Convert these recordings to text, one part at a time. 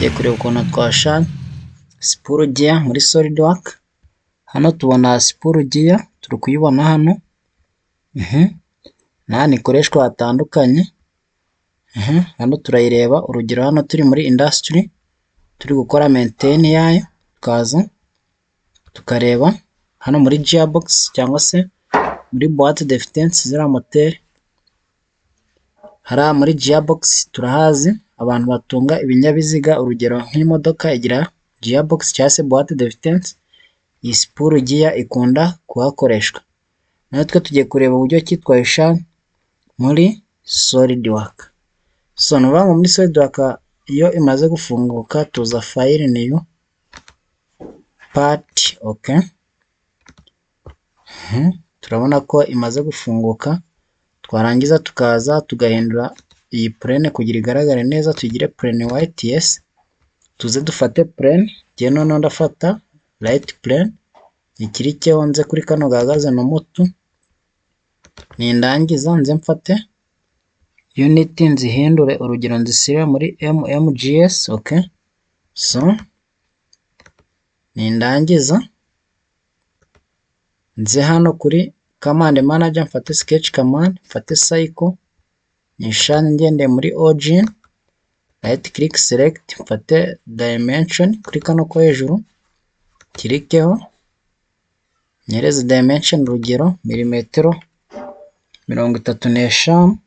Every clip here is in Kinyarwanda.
Tugiye kureba ukuntu twashushanya spur gear muri SolidWorks. Hano tubona spur gear, turi kuyibona hano, n'ahantu ikoreshwa hatandukanye. Hano turayireba, urugero hano turi muri industry, turi gukora maintain yayo, tukaza tukareba hano muri gearbox cyangwa se muri boîte de vitesse ziriya moteri. Hariya muri gearbox turahazi, abantu batunga ibinyabiziga, urugero nk'imodoka igira gearbox cyangwa se boîte de vitesse, iyi spur gear ikunda kuhakoreshwa. Natwe tugiye kureba uburyo ki twayishushanya muri SolidWorks. So ni ukuvuga ngo muri SolidWorks iyo imaze gufunguka, tuza file, new part, okay. Turabona ko imaze gufunguka, twarangiza tukaza tugahindura iyi plane kugira igaragare neza, tuyigire plane white, yes. Tuze dufate plane, njyewe noneho ndafata right plane, nyiclickeho nze kuri kano gahagaze normal to, nindangiza nze mfate unit nzihindure, urugero nzishyire muri mmgs, okay. So nindangiza nze hano kuri command manager, mfate sketch command, mfate circle, nyishushanye ngendeye muri origin, right click, select, mfate dimension kuri kano ko hejuru, nclickeho, nyereze dimension, urugero milimetero 35,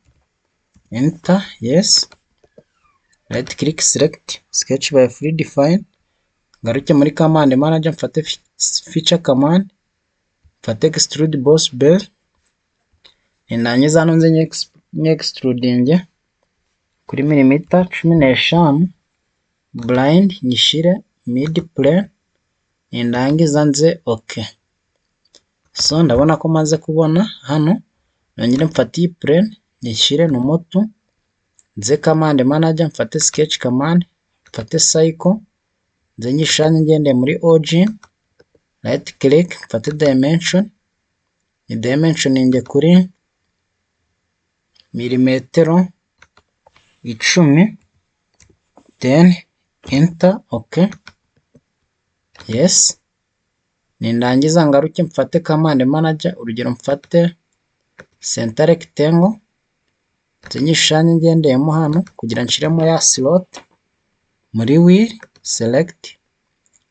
enter, yes. Right click, select, sketch by free define, ngaruke muri command manager, mfate feature command, mfate extrude boss base, nindangiza hano nze nyextrudinge kuri milimita 15, blind nyishyire mid plane, nindangiza nze okay. So ndabona ko maze kubona hano, nongere mfate iyi plane nyishyire normal to, nze command manager, mfate sketch command, mfate circle, nze nyishushanye ngendeye muri origin, right click, mfate dimension, nyidimensioninge kuri milimetero 10, then enter, okay, yes. Nindangiza ngaruke mfate command manager, urugero mfate center rectangle, nze nyishushanye ngendeyemo hano kugira nshyiremo ya slot muri wheel, select,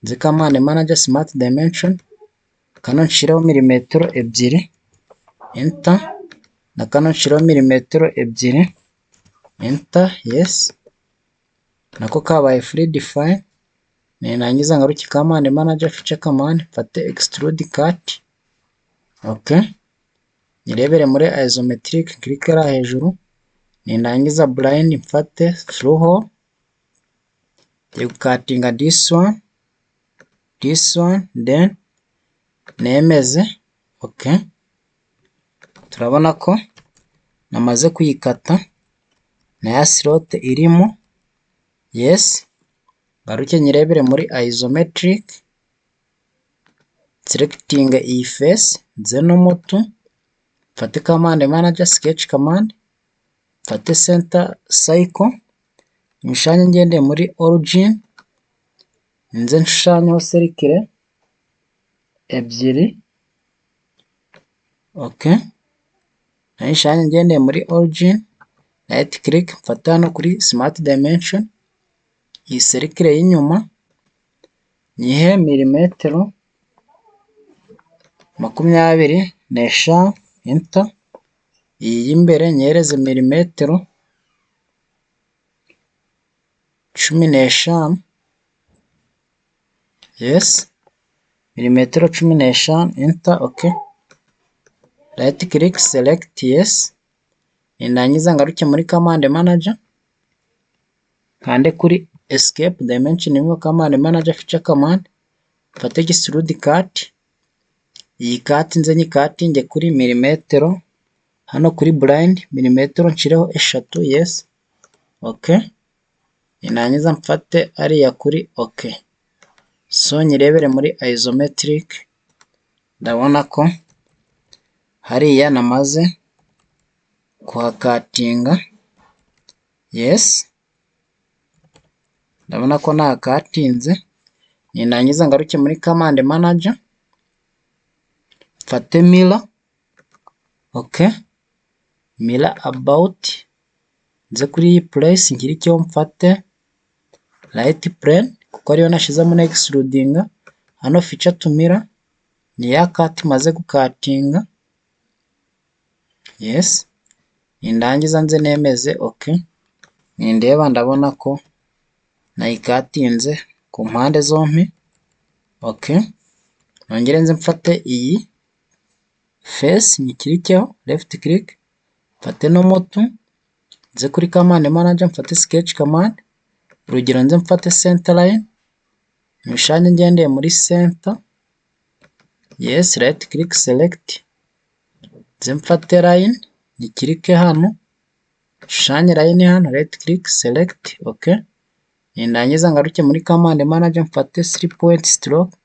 nze command manager, smart dimension, kano nshireho milimetero 2, enter, na kano nshireho milimetero 2, enter, yes. Nako kabaye free define. Nindangiza ngaruke command manager, feature command, mfate extrude cut, okay, nyirebere muri isometric, nclicke hariya hejuru, nindangiza blind, mfate through hole, ngiye gucuttinga this one, this one, then nemeze, okay. Turabona ko namaze kuyikata na ya slot irimo, yes. Ngaruke nyirebere muri isometric, nselectinge iyi face, nze normal to, mfate command manager, sketch command, mfate center circle, nyishushanye ngendeye muri origin, nze nshushanyeho circle ebyiri, okay, nayo nyishushanye ngendeye muri origin, right click, mfate hano kuri smart dimension, iyi circle y'inyuma nyihe milimetero 25, enter, iyi y'imbere nyihereze milimetero 15, yes, milimetero 15, enter, okay, right click, select, yes. Nindangiza ngaruke muri command manager, nkande kuri escape dimension, command manager, feature command, mfate extrude cut, iyi cut nze nyicuttinge kuri milimetero, hano kuri blind milimetero nshireho 3, yes, okay. Nindangiza mfate hariya kuri okay. So nyirebere muri isometric, ndabona ko hariya namaze kuhacuttinga, yes. Ndabona ko nakatinze, nindangiza ngaruke muri command manager, mfate mirror, okay, mirror about, nze kuri iyi place ngire icyo mfate right plane kuko ariyo nashyizemo na extrudinga, hano feature to mirror ni ya cut maze gukatinga, yes, nindangiza nze nemeze okay, nindeba ndabona ko nayikatinze ku mpande zombi, okay, nongere nze mfate iyi face nyikirikeho left click, mfate normal to, nze kuri command manager mfate sketch command, urugero nze mfate center line, nyishushanye ngendeye muri center, yes, right click select, nze mfate line nyikirike hano, nshushanye line hano, right click select, okay, nindangiza ngaruke muri command manager mfate 3 point stroke,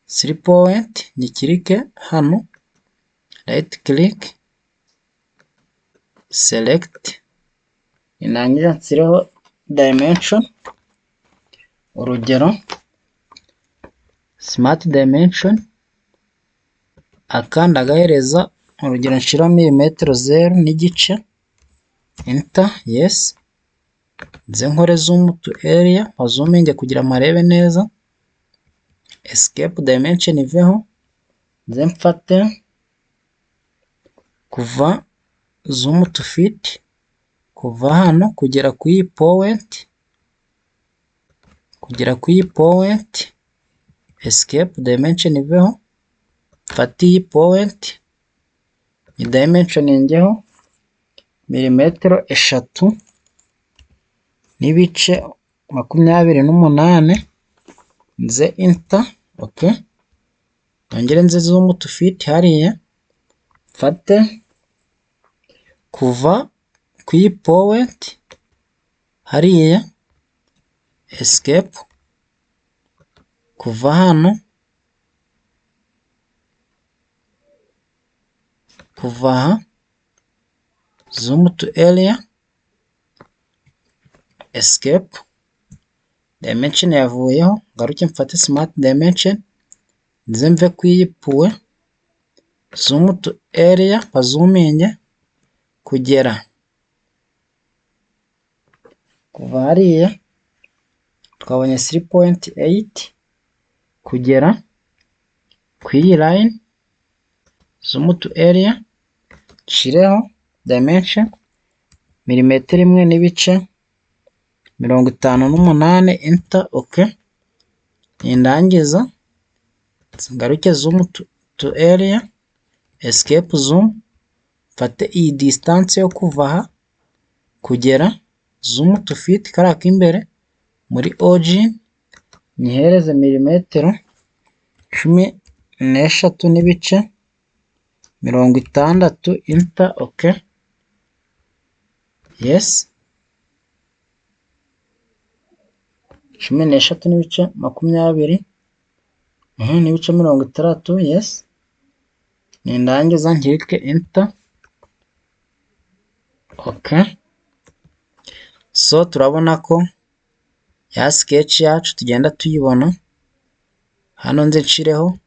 3 point nyikirike hano, right click select, nindangiza nshyireho dimension, urugero smart dimension, aka ndagahereza urugero nshyiraho milimetero 0.5, enter, yes, nze nkore zoom to area, mpazuminge kugira marebe neza, escape dimension iveho, nze mfate kuva zoom to fit, kuva hano kugera ku iyi point, kugera ku iyi point, escape dimension iveho, mfate iyi point nyidimensioningeho milimetero 3.28, nze enter, okay, nongere nze zoom to fit hariya, mfate kuva ku iyi point hariya, escape, kuva hano, kuva aha, zoom to area, escape, dimension yavuyeho, ngaruke mfate smart dimension, nze mve ku iyi point, zoom to area, mpazuminge kugera kuva hariya twabonye 3.8 kugera ku iyi line, zoom to area, nshireho dimension milimetero 1.58, enter, okay, nindangiza ngaruke zoom to area, escape zoom, mfate iyi distance yo kuva aha kugera zoom to fit kariya k'imbere muri origin, nyihereze milimetero 13.60, enter, okay, yes, 13.20 n'ibice 60, yes, nindangiza nkirike enter, okay. So turabona ko ya sketch yacu tugenda tuyibona, hano nze nshireho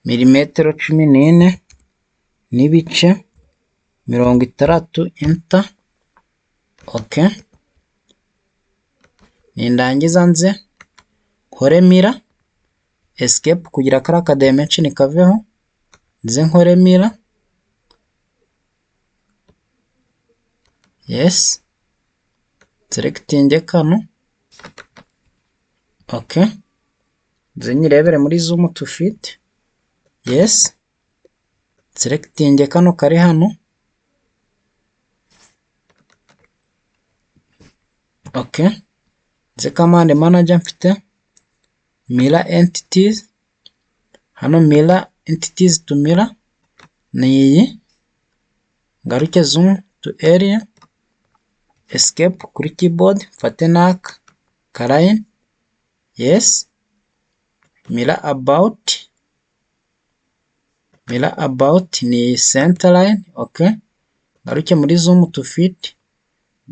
milimetero 14.60, enter, okay, nindangiza nze nkore mirror, escape kugira kariya ka dimension kaveho, nze nkore mirror, yes, nserekitinge kano, okay, nze nyirebere muri zoom to fit, yes, nserekitinge kano kari hano, okay, nze command manager mfite mirror entities, hano mirror entities to mirror ni iyi, ngaruke zoom to area, escape kuri keyboard, mfate n'aka kaline, yes, mirror about, mirror about ni center line, okay, ngaruke muri zoom to fit,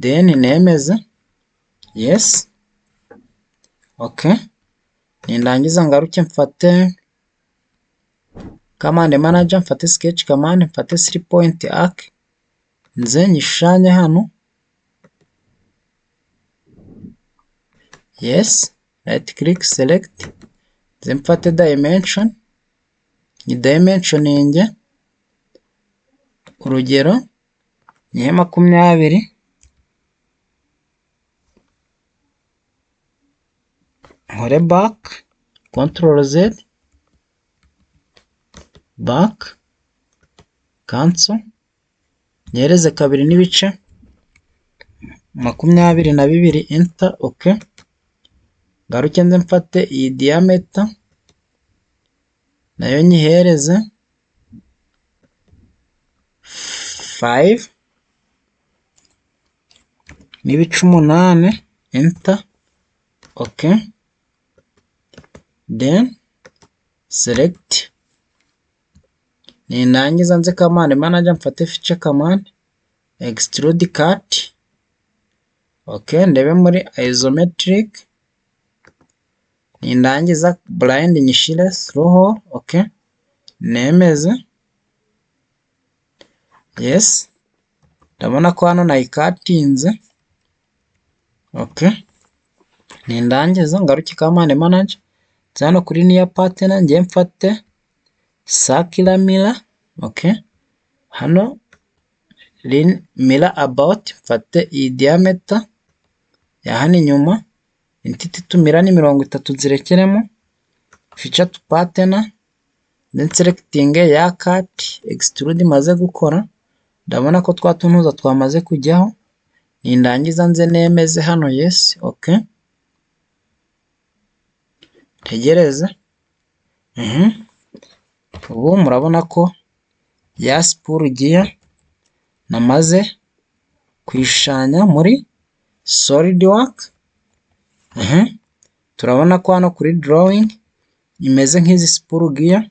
then nemeze, Yes, okay. Nindangiza ngaruke mfate command manager, mfate sketch command, mfate 3 point arc, nze nyishushanye hano. Yes, right click select, nze mfate dimension, ni dimensioning, urugero nyihe 20, nkore back, control Z, back, cancel, nyereze 2.22, enter, okay. Ngaruke nze mfate iyi diameter nayo nyihereze 5.8, enter, okay. Then select, nindangiza nze command manager mfate feature command, extrude cut, okay, ndebe muri isometric, nindangiza blind nyishire through hole, okay, nemeze. Yes, ndabona ko hano nayikatinze, okay. Nindangiza ngaruke command manager, nze hano kuri near pattern ngiye mfate circular mirror, okay. Hano mirror about mfate iyi diameter ya hano inyuma, entity to mirror ni 30 nzirekeremo, feature to pattern, then selecting ya cut extrude maze gukora, ndabona ko twa tuntuza twamaze kujyaho. Nindangiza nze nemeze hano, yes, okay, ntegereze. Ubu murabona ko ya spur gear namaze kuyishushanya muri SolidWorks. Turabona ko hano kuri drawing imeze nk'izi spur gear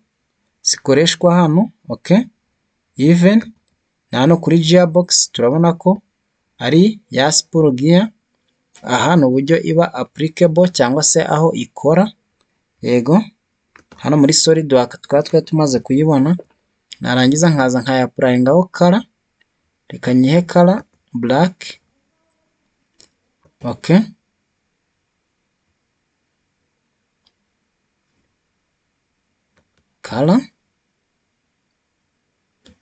zikoreshwa hano, okay. Even na hano kuri gearbox turabona ko ari ya spur gear. Aha ni uburyo iba applicable cyangwa se aho ikora. Yego, hano muri SolidWorks tukaba twari tumaze kuyibona. Narangiza nkaza nkayapplyingaho color, reka nyihe color black, okay. Color,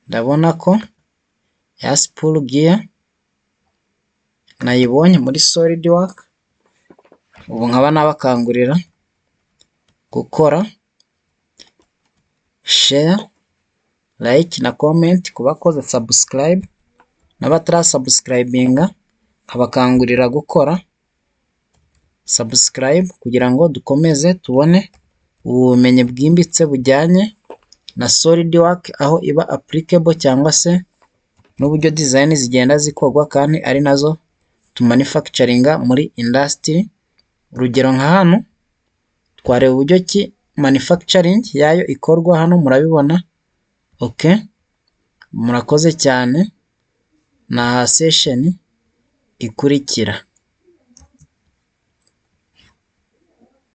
ndabona ko ya spur gear nayibonye muri SolidWorks. Ubu nkaba nabakangurira gukora share, like na comment ku bakoze subscribe, n'abatarasubscribinga nkabakangurira gukora subscribe kugira ngo dukomeze tubone ubumenyi bwimbitse bujyanye na SolidWorks, aho iba applicable cyangwa se n'uburyo design zigenda zikorwa, kandi ari nazo tumanufacturinga muri industry. Urugero nka hano twareba uburyo ki manufacturing yayo ikorwa, hano murabibona. Okay, murakoze cyane, na session ikurikira.